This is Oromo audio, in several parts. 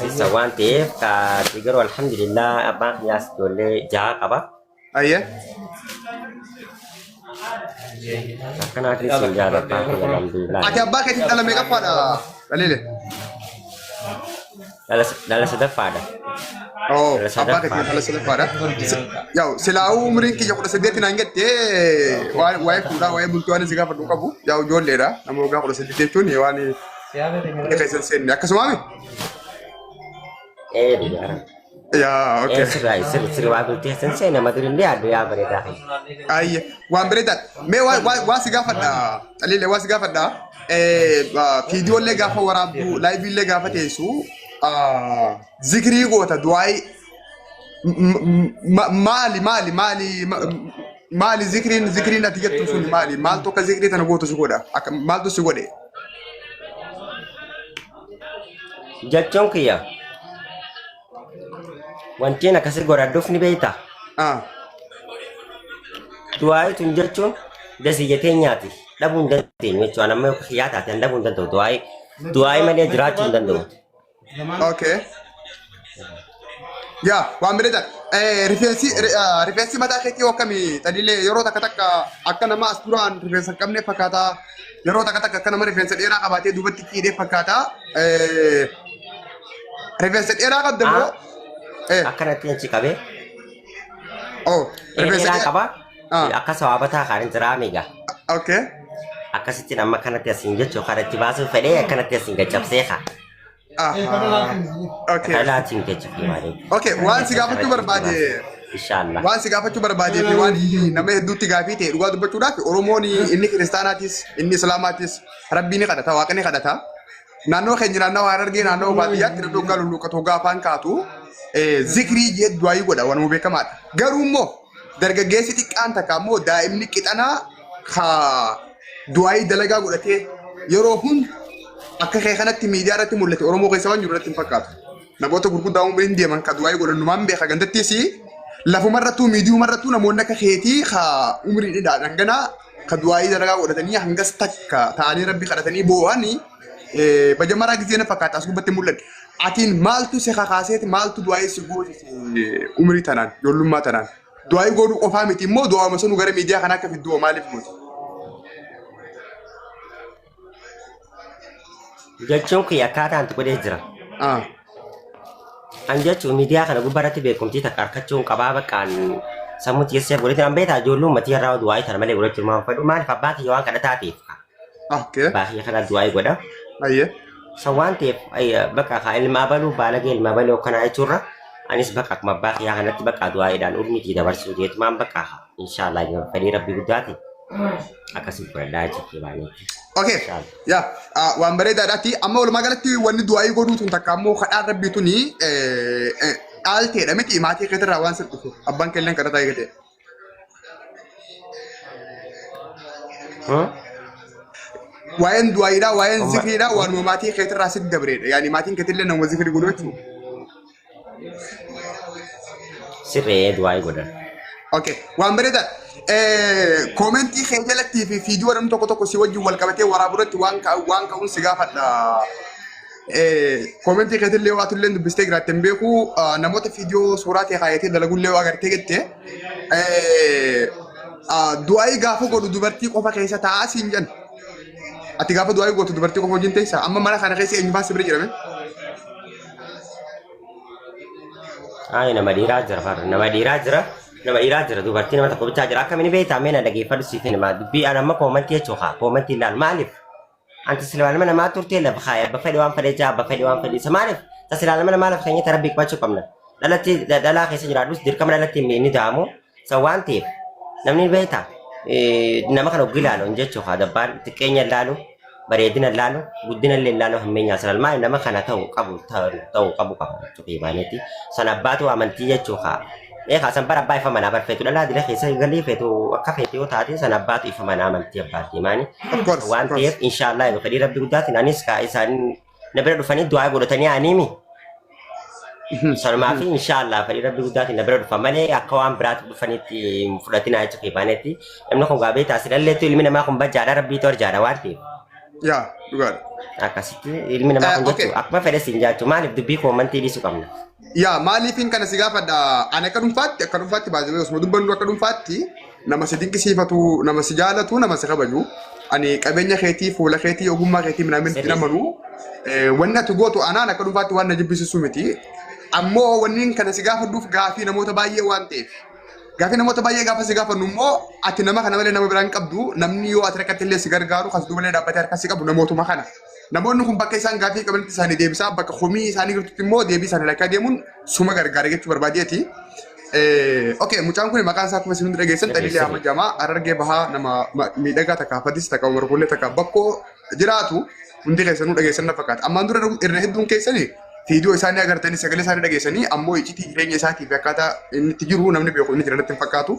Isa waan ta'eef kaati garuu alhamdulillah abbaan kiyyaas ijoollee jaha qaba. Ayyee. Akkanaatiin siin jaala abbaan kiyya alhamdulillah. Ati abbaa keetiif dhala meeqaffaadha? Dhaliile. Dhala sadaffaadha. Oo, Dhala abbaa keetiif sadaffaadha. dhala sadaffaadha. Yaa'u silaa'uu umriin kiyya 18 naan jettee waa'ee fuudhaa waa'ee bultii waan si gaafadhu hin qabu. Yaa'u ijoolleedha. Nama waggaa 18 jechuun waan biyya keessa hin seenne. Akkasumaami? Ee dhugaara. Yaa, Ee okay. sirraa sirri sirri waa bultii keessan seena nama durin yaaddu yaa bareedaa kiyya. Ayye, waan bareedaadha. Mee waa si gaafadha. Xaliilee waa si gaafadha. Viidiyoollee gaafa waraabdu, laayiviillee gaafa teessu, zikrii goota du'aayii. Maali maali maali maali zikriin ati jettu sun maali? Maaltu akka zikrii tana gootu si godha? Akka maaltu si godhe? Jechuun kiyya wantiin akkasii godhadhuuf ni beekta. Du'aayii tun jechuun dasii jetee nyaati. Dhabuu hin dandeenyu jechuudha. Amma yoo kiyyaa taate an dhabuu hin danda'u. Du'aayii du'aayii malee jiraachuu hin danda'u. Okay. Yaa waan bareedaadha. Rifeensi rifeensi mataa keetii hoo akkamii Xaliilee yeroo takka takka akka nama as duraan rifeensa hin qabne fakkaata. Yeroo takka takka akka nama rifeensa dheeraa qabaatee duubatti ciidhee fakkaata. Rifeensa dheeraa qabda moo? Akkanatti achi qabee Oh, rifeensa dheeraa dheeraa. qaba. Akka sawaabataa kaan jiraa miga. Okay. Akkasittiin amma akkanatti asiin jechuu kan itti baasuuf fedhee akkanatti asiin gaccabsee kaa. Okay. Kalaatiin jechuudha malee. Okay, waan si gaafachuu barbaade Inshallah. waan si gaafachuu barbaadee fi waan nama hedduutti gaafii ta'e dhugaa dubbachuudhaaf Oromoon inni kiristaanaatis inni islaamaatis rabbii ni kadhata waaqa ni kadhata. Naannoo keenya naannoo Harargee naannoo baadiyyaatti namni hoggaa lulluuqqatu hoggaa afaan kaatu zikrii jee du'aayii godha waanuma beekamaadha. Garuu immoo dargaggeessi xiqqaan takka ammoo daa'imni qixanaa ka du'aayii dalagaa godhatee yeroo hunda akka kee kanatti miidiyaa irratti mul'ate Oromoo keessa waan jiru irratti hin fakkaatu. Namoota gurguddaa umriin deeman ka du'aayii godhan numaan beeka gandattiis lafumarrattuu miidiyumarrattuu namoonni akka keetii ka umriin hidhaan hanganaa ka du'aayii dalagaa godhatanii hangas takka ta'anii rabbi kadhatanii boo'anii bajamaraa gisee na fakkaata as gubbatti mul'ate. Atiin maaltu si kakaaseeti maaltu du'aayii si goosise umrii tanaan ijoollummaa tanaan. Du'aayii godhuu qofaa miti immoo du'aama sunu gara miidiyaa kanaa akka fidduu maaliif gooti? Jechuun kiyya akkaataa anti godhee jira. An jechuun miidiyaa kana gubbaarratti beekumtii takka argachuun qabaa baqqaan sammuu xiyyeessee godhate an beektaa ijoollee uummatii irraa du'aayii tana malee godhachuu maal fedhu maaliif abbaa kiyya waan kadhataa ta'eef. Okay. Abbaa kiyya kana du'aayii godha. Ayyee. San waan ta'eef bakka kaa ilma abaluu baalagee ilma abaluu akkanaa jechuurra anis bakka akkuma abbaa kiyyaa kanatti bakka du'aayiidhaan urmii kiyya dabarsuu jeetumaan bakka inshaallah fedhii rabbii guddaati akkasii godhadhaa jechuudha baay'ee. Okay. Inshaallah. Yaa waan bareedaadhaati. Amma walumaa galatti wanni du'aayii godhuu tun takka ammoo kadhaan rabbii tuni dhaalteedha miti maatii keetirraa waan sin dhufu abbaan keelleen kadhataa eegate. Waa'een du'aayiidhaa waa'een zikriidhaa waanuma maatii keetirraa sit dabreedha. Yaani maatiin keetillee nama zikrii godhu jechuudha. Sirree du'aayii godhan. Okay, waan bareedaadha. Koomentii kee jalattii fi fiidiyoo namni tokko tokko si wajjin wal qabatee waraabu irratti waan waan ka'uun si gaafadha. Koomentii keetillee waa tullee dubbistee jiraatte hin beeku namoota fiidiyoo suuraa ta'e kaayatee dalagullee waa agartee jette. Du'aayii gaafa godhu dubartii qofa keessa taa'aa siin jenna. Ati gaafa du'aayii gootu dubartii qofa wajjin teessa. Amma mana kana keessa eenyufaan si bira jirame? Ay nama dhiiraa jira farra nama dhiiraa jira nama dhiiraa jira dubartii nama tokko bichaa jira akkamiin beektaa mee na dhageeffadhu siif hima dubbii an amma koomantii jechuu kaa koomantii ilaalu maaliif anti silaalama namaa turtee lafa kaaya abba fedhe waan fedhe jaa abba fedhe waan fedhe isa maaliif ta silaalama namaa lafa keenya rabbii qabachuu qabna dhalatti dhalaa keessa jiraadhus dirqama dhalatti inni da'amu San waan ta'eef namni beektaa nama kana oggi ilaalu hin jechuu haa dabbaan xiqqeenya ilaalu bareedina ilaalu guddina illee ilaalu hammeenyaa sana maali nama kana ta'u qabu ta'u qabu qaba jechuudha baanetti san abbaatu amantii jechuu haa eegaa san bara abbaa ifa manaa barfeetu dhalaa dila keessa galii feetu akka feetu yoo taate san abbaatu ifa manaa amantii abbaatti maani Of course, waan of course. ta'eef inshaallah fedhii rabbi guddaatiin anis kaa isaan na bira dhufanii du'aa godhatanii aniimi Sanumaa fi inshaallah fedhii rabbi guddaatiin na bira dhufa malee akka waan biraatti dhufanitti hin fudhatinaa jechuudha baanetti. Namni kun gaabee taasisalleetu ilmi namaa kun bajaadha rabbiitu arjaadha waan ta'eef. Yaa. Dhugaadha. Akkasitti ilmi namaa kun Okay. jechuun akkuma fedhe siin jechuu maaliif dubbii koomantii dhiisuu qabna. Yaa maaliifin kana si gaafadha? Ani akka dhuunfaatti baay'ee osuma dubbannu akka dhuunfaatti nama si dinqisiifatu, nama si jaalatu, nama si kabaju. Ani qabeenya keetii, fuula keetii, ogummaa keetii minaamin itti namanu. Wanni ati gootu anaan akka dhuunfaatti waan na jibbisiisu miti. Ammoo wanni kana si gaafadhuuf gaafii namoota baay'ee waan ta'eef. Gaafii namoota baay'ee gaafa si gaafannu immoo ati nama kana malee nama biraan qabdu, namni yoo ati rakkate illee si gargaaru kas duuba illee dhaabbatee harka si qabu namootuma kana. Namoonni kun bakka isaan gaafii qabanitti isaanii deebisaa, bakka komii isaanii jirtutti immoo deebii isaanii lakkaa deemuun suma gargaara jechuu barbaadeeti. Okay, mucaan kun maqaan isaa akkuma isin hundi dhageessan Xaliilee Ahmad Jamaa, Harargee Bahaa, nama miidhagaa takka Fadis takka Umar Kullee takka Bakkoo jiraatu hundi keessanuu dhageessan na fakkaata. Ammaan dura irra hedduun keessanii viidiyoo isaanii agartanii, sagalee isaanii dhageessanii, ammoo iccitii jireenya isaatii fi akkaataa inni itti jiru namni beeku inni jira natti hin fakkaatu.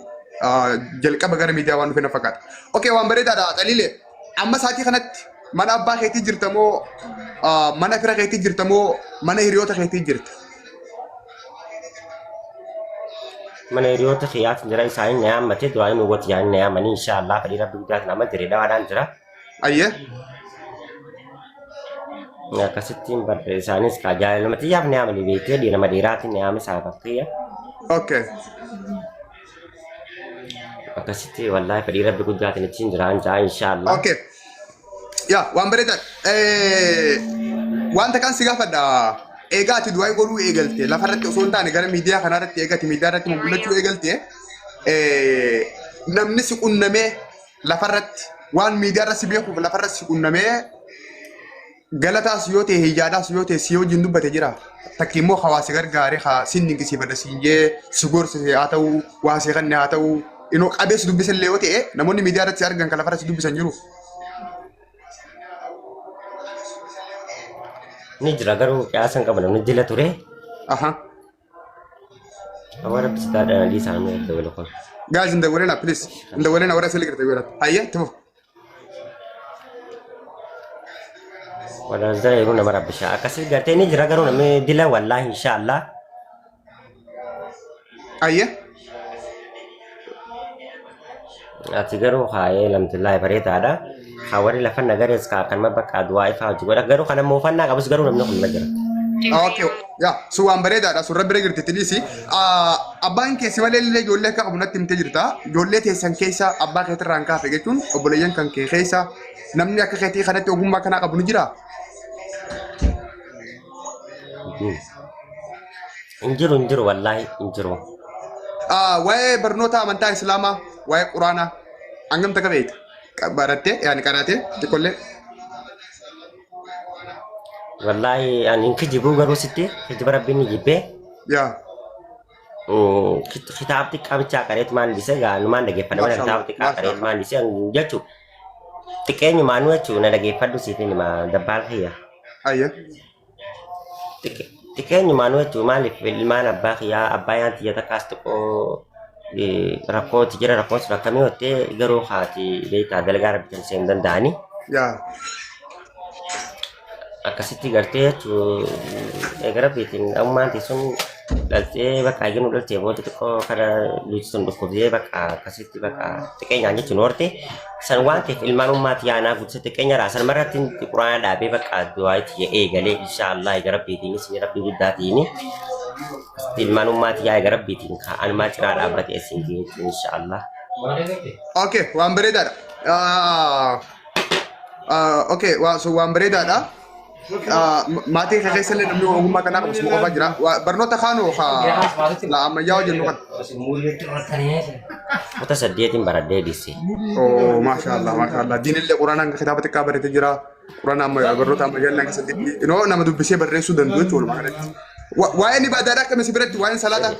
Jalqaba gara miidiyaa waan dhufe na fakkaata. Okay, waan bareedaadha Xaliilee. Amma sa'aatii kanatti mana abbaa keetii jirta moo mana fira keetii jirta moo mana hiriyoota keetii jirta? Mana hiriyoota kiyyaatiin jira, isaanii na yaammatee du'aa inni gooti yaanii na yaamanii, inshaallah fedhii rabbi guddaatiin amma diree dhawaadhaan jira. Ayyee. Akkasittiin barre isaanis kaa jaalaluma xiyyaaf na yaamanii beektee nama dhiiraatiin na yaame saafakkiya. Akkasitti wallaahi fedhii rabbi guddaatiin ittiin jiraan jaa inshaallah. Okay. Yaa waan bareedaa. Wanta kan si gaafadha. Egaa ati du'aa godhuu eegalte lafarratti osoo hin taane gara miidiyaa kanarratti, egaa ati miidiyaa irratti mul'achuu eegalte, namni si qunnamee lafarratti waan miidiyaa irratti si beekuuf lafarratti si qunnamee galataas yoo ta'e hiyyaadhaas yoo ta'e si wajjin dubbate jira. Takki immoo hawaasa gargaaree haa sin dinqisiifadha siin jee si gorsise haa ta'u, waa si kanne haa ta'u, inoo qabeessi dubbisallee yoo ta'e namoonni miidiyaa irratti si argan kan lafarratti si dubbisan jiru. Ni jira garuu qiyaasan qaba namni dila ture. Awwa rabbi sitaa dhanalii isaanii irratti wal kun. Guys, hin dawwalina please. Hin dawwalina warra asii ligirte godhatu. Hayya, itti fufu. Wala zara yeroo nama rabbisha. Akkasii gartee ni jira garuu namni dila wallaahi inshaallah. Hayya. Ati garuu haayee alhamdulillah bareedaadha. Haa warri lafa nagarees kaa kanuma bakka du'aa ifaa hojii godha. Garuu kana moofannaa qabus garuu namni kun na jira. Okay. Yaa, sun waan bareedaadha. Sun rabbi bira jirti tiliisi. Abbaan kee si malee illee ijoollee akka qabu natti himtee jirta. Ijoollee teessan keessa abbaa keetirraan kaafe jechuun obboleeyyan kan kee keessa namni akka keetii kanatti ogummaa kanaa qabu ni jiraa? Hin jiru, hin jiru, wallaahi hin jiru. Waa'ee barnoota amantaa Islaamaa, waa'ee Quraanaa hangam takka beekta? Barattee, yaani qaraatee xiqqollee? Wallaahi ani hin kijibuu garuu sitti kijiba rabbiin ni jibbee. Kitaaba xiqqaa bichaa qareet maan dhise gaa numaan dhageeffadha mana kitaaba xiqqaa qareet maan dhise jechuun xiqqeenyumaanuu jechuun na dhageeffadhu siif hima dabbaal kiyya. Ayya. Xiqqeenyumaanuu jechuun maaliif ilmaan abbaa kiyyaa abbaa yaan tiyya takkaas xiqqoo rakkooti jira, rakkoon sun akkamii hottee garuu haati beektaa dalagaa rabbi kan isheen danda'anii. Akkasitti gartee jechuun eega rabbiitiin ammaan sun dhaltee bakka eeginu dhaltee booda xiqqoo kana luuti sun dhukkubsee bakka akkasitti bakka xiqqeenyaan jechuun horte san waan ta'eef ilmaan ummaati yaanaa guddisa xiqqeenya raasan marratti quraana dhaabee bakka du'aa itti eegalee inshaallah eega rabbiitiin isin rabbii guddaatiin akkasitti ilmaan ummaati yaa eega rabbiitiin ka'an maa ciraa dhaabbate isin jechuun inshaallah. Okay, waan bareedaadha. Okay, so waan bareedaadha. Maatii kee keessa illee namni ogummaa kanaa qabu suma qofaa jira. Barnoota kaanoo haa la ammayyaa hojjennu kana. Kuta saddeetiin baradhee dhisse. Oh, maashaallah, maashaallah. Diinillee quraana hanga kitaaba xiqqaa baratee jira. Quraana ammayyaa barnoota ammayyaa hanga saddeetti. Inoo nama dubbisee barreessuu danda'u jechuudha walumaa galatti. Waa'een ibaadaadhaa akkami si biratti, waa'een salaataa?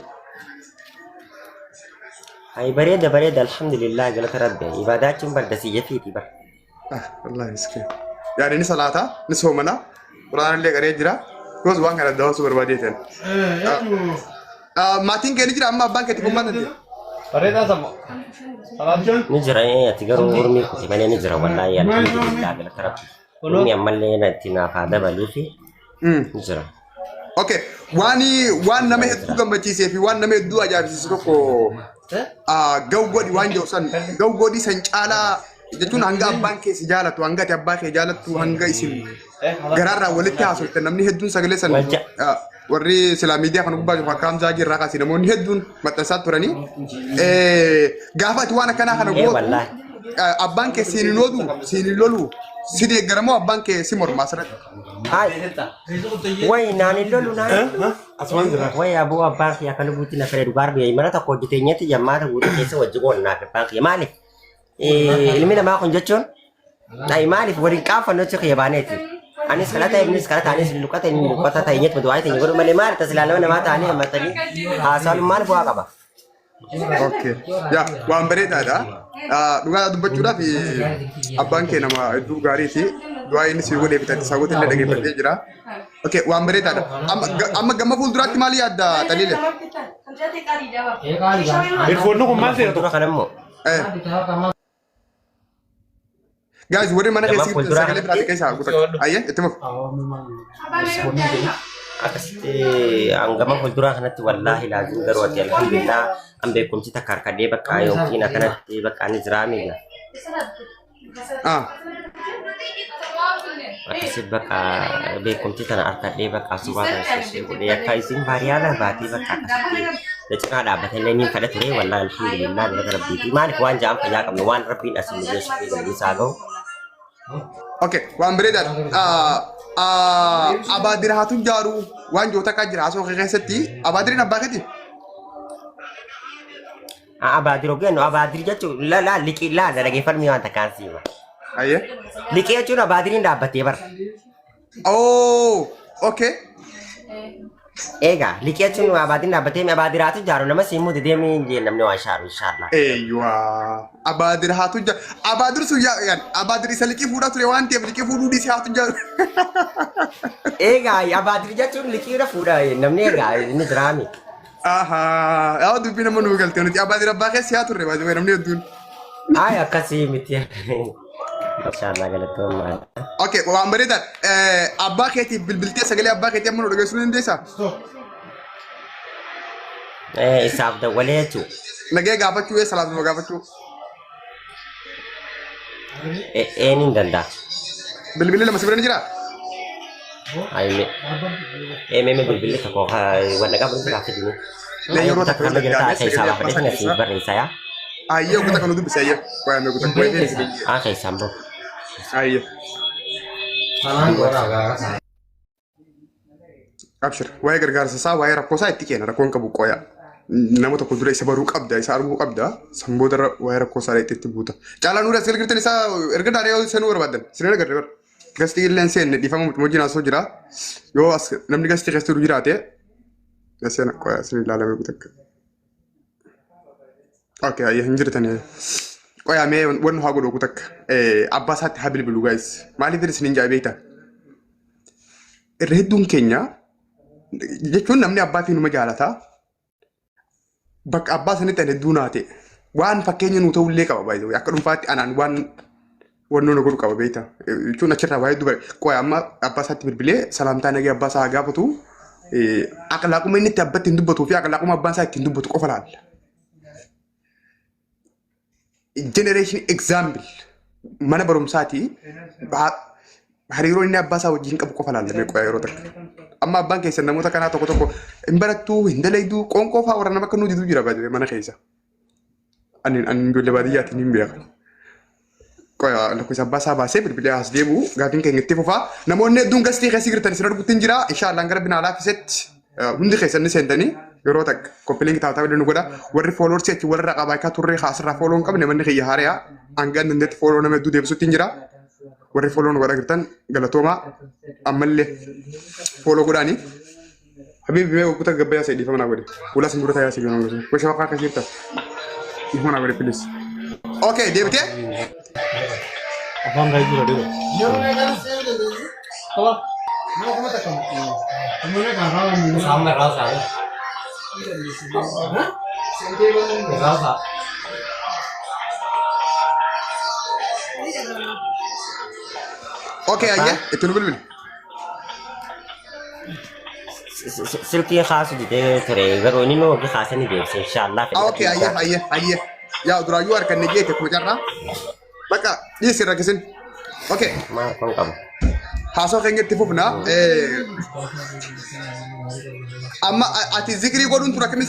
Ay bareeda bareeda, alhamdulillah, galata rabbi. Ibaadaa jechuun bardasii jefiiti bara. Ah, wallahi miskiin. Yaani ni salaata, ni soomana, quraana illee qaree jira. Goos waan kana daawwachuu barbaadee ta'an. Maatiin kee ni jira amma, abbaan keetti kummaan danda'e? Ni jira ati garuu urmii kuti malee ni jira wallaahi, alhamdulillah, galata rabbi. Urmii ammallee itti naaf haa dabaluufi ni jira. Okay, waan nama hedduu gammachiisee fi waan nama hedduu ajaa'ibsiisu tokko gawgodhi waan jedhu san gawgodhi san caalaa Jechuun hanga abbaan kee si jaalatu, hanga ati abbaa kee jaalattu, hanga isin garaarraa walitti haasoftan namni hedduun sagalee san Walja. Warri silaa miidiyaa kana gubbaa jiru akka Hamzaa Jirraa kaasee namoonni hedduun maxxansaa turanii. Gaafa ati waan akkanaa kana Ee gootu wallaahi. Abbaan kee siin hin odu, siin hin lolu, si deeggaramoo abbaan kee si morma asirratti? Hai. Way naan hin lolu naan hin lolu. Asumaan jira. Way aboo abbaan kiyya akka lubbuutti na fedhe dhugaa arbi mana tokko hojjetee nyaatti jammaata guutuu keessa wajji qoonnaaf abbaan kiyya maaliif? Ilmi namaa kun jechuun ay maaliif waliin qaanfannu jechuu kiyya baaneeti. Anis kadhata innis kadhata anis luqata inni luqata ta'e nyaatti du'aa ta'e godhu malee maali tasilaa nama namaa ta'anii hammatanii haasawaan maal bu'aa qaba? Okay. Yaa waan bareedaadha. Dhugaa dubbachuudhaaf abbaan kee nama hedduu gaariiti. Du'aa inni si godhee bitatti isaa godhe illee dhageeffadhee jira. Okay, waan bareedaadha. Amma gama fuulduraatti maal yaadda Xaliile? Irfoonni kun maal seera Fuuldura tokko? kana immoo Guys, warri mana gama keessa jirtan fuulduraa sagalee biraa kanatti xiqqeessaa guutaa. Ayyee, itti fufi. Akkasitti hangama fuulduraa kanatti wallaahi laazim garuu ati alhamdulillah an beekumsi takka harkadhee bakka yookiin akkanatti bakka ani jiraa miila. Akkasi bakka beekumsi tana harkadhee bakka suuraa kana sirrii godhee akka isin baariyaala baatee bakka akkasitti na cinaa dhaabbatee illee niin fedha ture wallaahi alhamdulillah galata rabbiiti. Maaliif waan ja'an fayyaa qabnu waan rabbiin asii nu geessu fi galii isaa gahu. Okay, waan bareedaadha. Abaadir haatu jaaru waan jiru takka jira haasoo kee keessatti. Abaadiriin abbaa keeti? Abaadir hoggannu abaadir jechuun la la liqii la la dhageeffadhu waan takkaan siima. Ayyee. Liqii jechuun abaadiriin dhaabbattee bara. Oh, okay. Egaa liqii jechuun abaadiriin dhaabbattee abaadiraatu jaaru nama siin muti deemee hin jeen namni waan shaaru inshaallah. Eeyywa. Abaadir haatu jaaru. Abaadir sun yaa yaan abaadir isa liqii fuudhaa ture waan ta'eef liqii fuudhuu dhiisee haatu jaaru. Egaa abaadir jechuun liqiirra fuudha namni egaa inni jiraami. Ahaa. Yaa dubbii nama nuu galte nuti abaadir abbaa keessa yaa turre baay'ee namni hedduun. Ay akkasii miti. Inshaallah galatoomaa. Okay, waan bareedaadha. Abbaa keetiif bilbiltee sagalee abbaa keetii amma nu dhageessuu ni dandeessaa? Isaaf dawwalee jechuudha. Nagee gaafachuu ee salaatuma gaafachuu. Een hin danda'a. Bilbilli lama si bira ni jiraa? Ay, mee bilbilli tokko wanna qabu biraa fidini. Mee Ayyoo yeroo kutaa takka yoo kana jira danda'ame ta'a keessaa sagalee abbaa baafadhee isaa sana siif keessaa. barreessa yaa. Ayyee kutaa kan nu dubbise ayyee. Qoyaa mee kutaa qoyaa mee isin Haa keessaan bahu. Ayyee. Abshir waa'ee gargaarsa isaa waa'ee rakkoo isaa itti kenna rakkoon qabu qoya. Nama tokko dura isa baruu qabda isa arguu qabda san boodarra waa'ee rakkoo isaa itti itti buuta. Caalaa nuura as galgirtan isaa erga daaree yoo seenuu barbaadan isin agarre bara. Gastii illee hin seenne dhiifama wajjin haasoo jira. Yoo as namni gastii keessa jiru jiraate seena qoya isin ilaalame guutakka. Okay, ayyee hin jirtani. Qoya mee wannu haa godhu takka. Abbaa isaatti haa bilbilu guys. Maaliif isin hin jaa beektaa? Irra hedduun keenya jechuun namni abbaa fi numa jaalata. Bakka abbaa sanitti ani hedduu naa ta'e. Waan fakkeenya nuu ta'ullee qaba baay'ee. Akka dhuunfaatti anaan waan wannoo na godhu qaba beektaa. Jechuun achirraa waa hedduu bare. Qoya amma abbaa isaatti bilbilee salaamtaa nagee abbaa isaa haa gaafatu. Akhlaaquma inni itti abbatti hin dubbatuu fi akhlaaquma abbaan isaa ittiin dubbatu qofa laalla. Generation example mana barumsaati hariiroo inni abbaa isaa wajjin qabu qofa laallamee qoya yeroo takka. Amma abbaan keessan namoota kanaa tokko tokko hin barattuu hin dalayduu qoonqoo fa'aa warra nama akka nuu diduu jira baay'ee mana keessa. Ani ijoollee baadiyyaatiin hin beeka. Qoya lakkoofsa abbaa isaa baasee bilbilee as deebi'u gaafiin keenya itti fufaa. Namoonni hedduun gastii keessa jirtan isin arguutti hin jira. Inshaallah gara binaa laafisetti hundi keessan ni seentanii yeroo takka koppileen kitaabaa nu godha. Warri fooloorsi achi walirraa qabaa turre haasirraa fooloo hin qabne manni kiyya haariyaa hanga inni dandeetti fooloo nama hedduu deebisutti hin jira. Warri fooloo nu godhaa jirtan galatoomaa ammallee fooloo godhaanii. Habibi mee kuta gabbayaa sai dhiifama naa godhe. Wala sin dura tayaa si ganon godhe. Washa waqaa kan jirta. Dhiifama naa godhe please. Okay deebitee? Afaan gaayii jira dhiira. Okay ayyee itti nu bilbili. Silkii kaasu didee ture garuu inni nu hojii kaasanii deebise inshaallah. Ah, okay ayyee ayyee ayyee. Yaa duraayyuu harkanne jeete kuma carraa. Bakka dhiisi rakkisin. Okay. Maal kun qabu? Haasoo keenya itti fufna. Amma ati zikrii godhuun tura akkamitti?